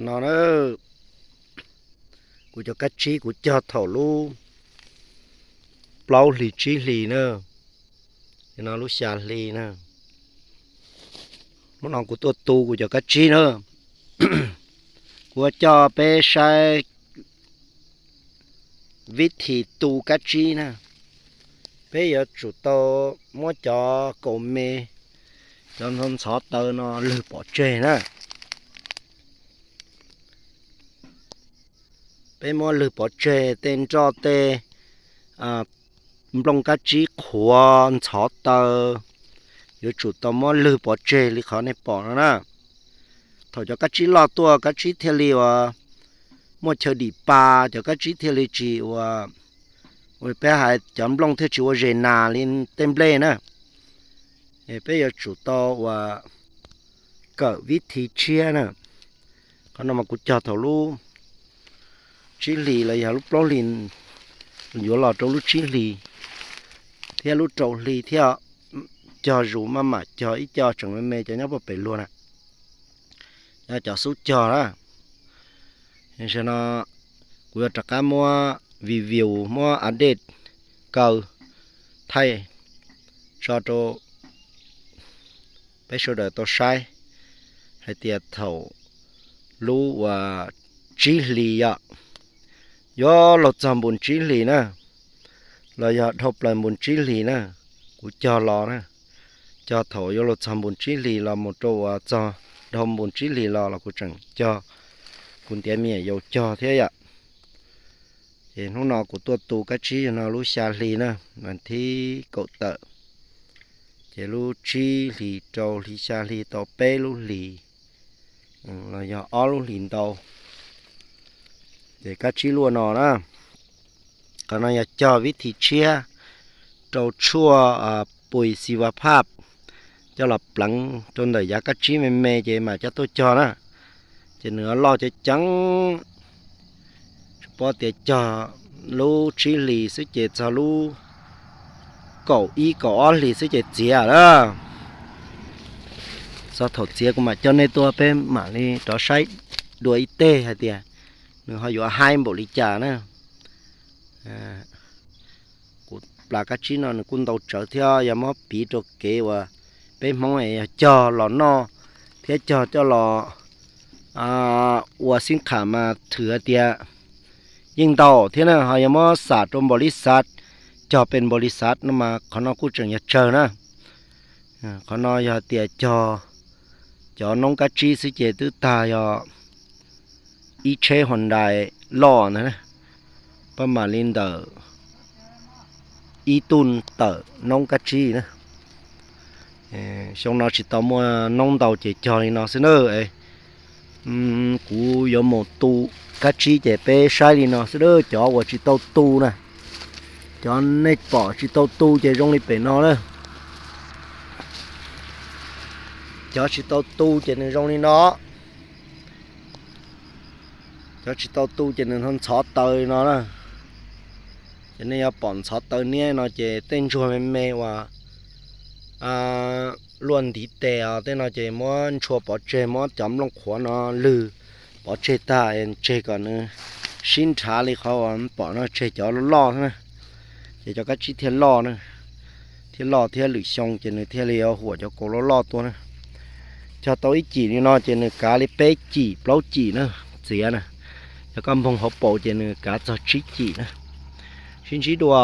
No na, kuv cov kab tsib kuv cog thaum lub plaub hlis tsib hlis na, no lub xya hli na. Hnub no kuv tuaj tu kuv cov kab tsib na. Kuv coj peb saib vib thim tu kab tsib na. Peb yuav tsum tau muab cov kaus me, cov ntxhov taw no lwg pov tseg na. Peb muab lwg pov tseg tej nroj tej nplooj kab tsib qhuav ntxhov taw, yuav tsum tau muab lwg pov tseg li qhov nej pom no na. Thaum cov kab tsib loj tuaj kab tsib thiaj li uas muaj chaw dim pa, cov kab tsib thiaj li tsis ua, peb hais cov nplooj thiaj tsis ua zes nas li tej nplej na. Peb yuav tsum tau uas kawm vib thim tshiab na. Qhov no mas kuv cog thaum lub tsib hlis los yog lub plaub hlis yuav los rau lub tsib hlis thiab lub rau hli thiab. Cog zus maj mam cog ib co tseem me me cov nyob puag pem luag na, yog cov xub cog na. Tam sim no kuv yuav rov qab muab review muab update kaw thaij tso rau peb sawv daws tau saib hais tias thaum lub uas tsib hlis yom, yuav luag txog npun tsib hlis na, los yog dhau plaws npun tsib hlis na, kuv cog los na, cog thaum yuav luag txog npun tsib hlis los mus rau uas txog dhau npun tsib hlis los los kuv tseem cog, kuv ntiav me nyuam yaus cog thiab yom. Ces hnub no kuv tuaj tu kab tsib no lub xya hli na, vas thib kaum tawm, ces lub tsib hlis rau hli xya hli tau peb lub hlis los yog ob lub hlis ntau. Ces kab tsib luaj no na, qhov no yog cog vib thim tshiab rau tshuaj pui xi va phaj coj los pleev rau ntawm yav kab tsib me me ces mam coj tuaj cog na. Ces nws loj ceev ceev, tsis paub tias cog lub tsib hlis xwb ces txog lub kaum ib kaum ob hlis xwb ces txiav lawm. Txog thaum txiav kuv mam coj nej tuaj peb mam li rov saib dua ib teg hais tias nws ho yuav haib npaum li cas na. Kuv plas kab tsib no nws kuj ntau tsawv thiab, yog muab piv rau kev uas peb Hmoob es yog cog los noj thiab cog coj los ua xib kham mas thwm hais tias yeej ntau thiab na. Ho yog muab xam rau npaum li xav, cog pes npaum li xav no mas qhov no kuj tseem yog tsawg na. Qhov no yog tias cog cov noob kab tsib xwb ces twb tag yog ib tsheb Hyundai loj ntag, pab mam li ntawm ib tug tawm noob kab tsib na. Xyoo no tsis tau muaj noob ntau ces cog li no xwb na. Kuv yuav mus tu kab tsib ces peb saib li no xwb na, cov uas tsis tau tu na, cov nej pom tsis tau tu ces zoo li pem no na. Cov tsis tau tu ces nws zoo li no. Cov tsis tau tu ces nws ntxhov taw li no na. Ces nej yuav pom ntxhov taw niab no ces tej ntsuag me me uas luaj ntiv tes os tej no ces muab ntshua pov tseg, muab cov nplooj qhuav no lwg pov tseg tag, tseg kom nws sib nrhav li qhov uas pom no, tseg cov loj loj na. Ces cov kab tsib thiaj loj na, thiaj loj thiab lwm xyoo ces nws thiaj li huam cov kaus loj loj tuaj na. Cog tau ib cim li no ces nws kav li peb cim plaub cim na, txiav na. Yog koj npoog hauv paus ces nws kav txog tsib cim na. Sib ntsib dua.